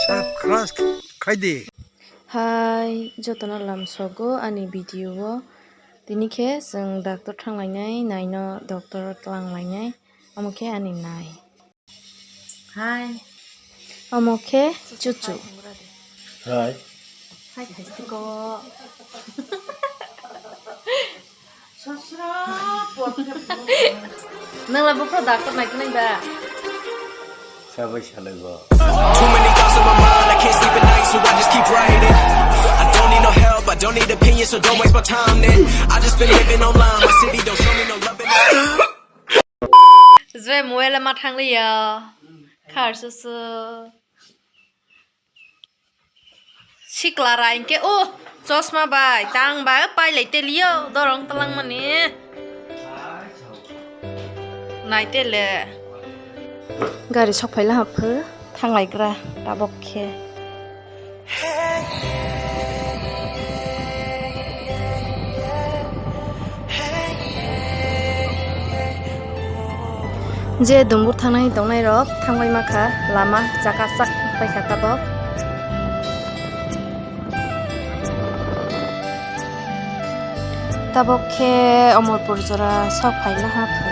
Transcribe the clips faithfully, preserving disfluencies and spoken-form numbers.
Subscribe khai di. Hai, jotono lamsogo ani video o. Tini khe chwng doctor thanglainai, naino doctor o twlanglainai, omo khe ani nai. Hai. Omo khe chuchu. Hai. Hai, hai, tiko. Nang la buphro doctor nai nai ba? Sabai salai ba. Too many thoughts on my mind, I can't sleep at night, so I just keep writing. I don't need no help, I don't need opinions, so don't waste my time then. I just been living online, my city don't show me no love. Zwe muela ma thang liya. Khar su su. Sikla ra hinkhe, oh, chosma bai, tang bai, pai lai te liyo, dorong talang mani. Nai te le. Gari sok phai la hapho, thang lai gra, tabok khe. Je Dumbur thangnai tongnai rok thangbai makha, lama chakasak paikha tabok. Tabok khe Omorpur jora sok phai laha pho.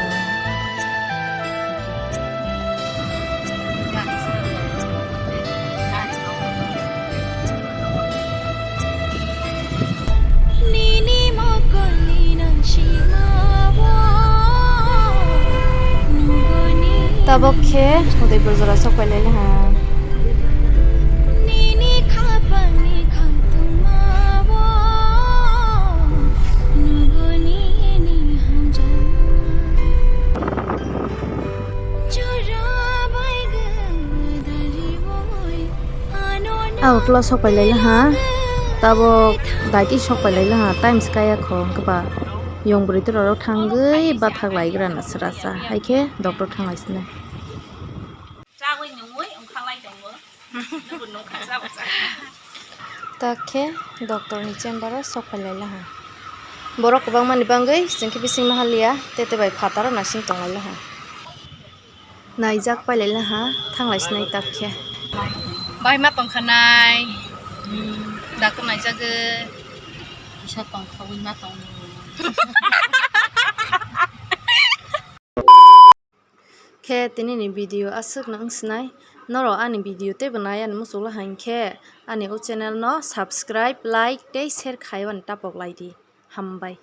Tabok khe Udaipur jora sok phai lai laha. Agartala sok phai lai laha, tabok daiti sok phai lai laha, time se kaya kho, hwnkhe ba yong bwrwi twi rok thangwi bathak lai gra na sra sa, hai khe doctor thang lai sini. Chagwi nungwi wngkha lai tongo. Nungwi nungkha chaba cha. Ta khe doctor ni chamber o sok phai lai laha. Borok kwbangma ni bagwi chwng khe bising ma haliya, tete bai phataro naising tong lai laha. Naijak pai lai laha, thang lai sinai ta khe. Bai ma tong kha nai. Hmm, doctor naijagwi. Kisa tong kha wi ma tong. Khe tini ni video aswk no wng sinai. Norok ani video teibo nai ani muchungla hinkhe ani o channel no subscribe, like tei share khaiwani tapok lai di. Hambai.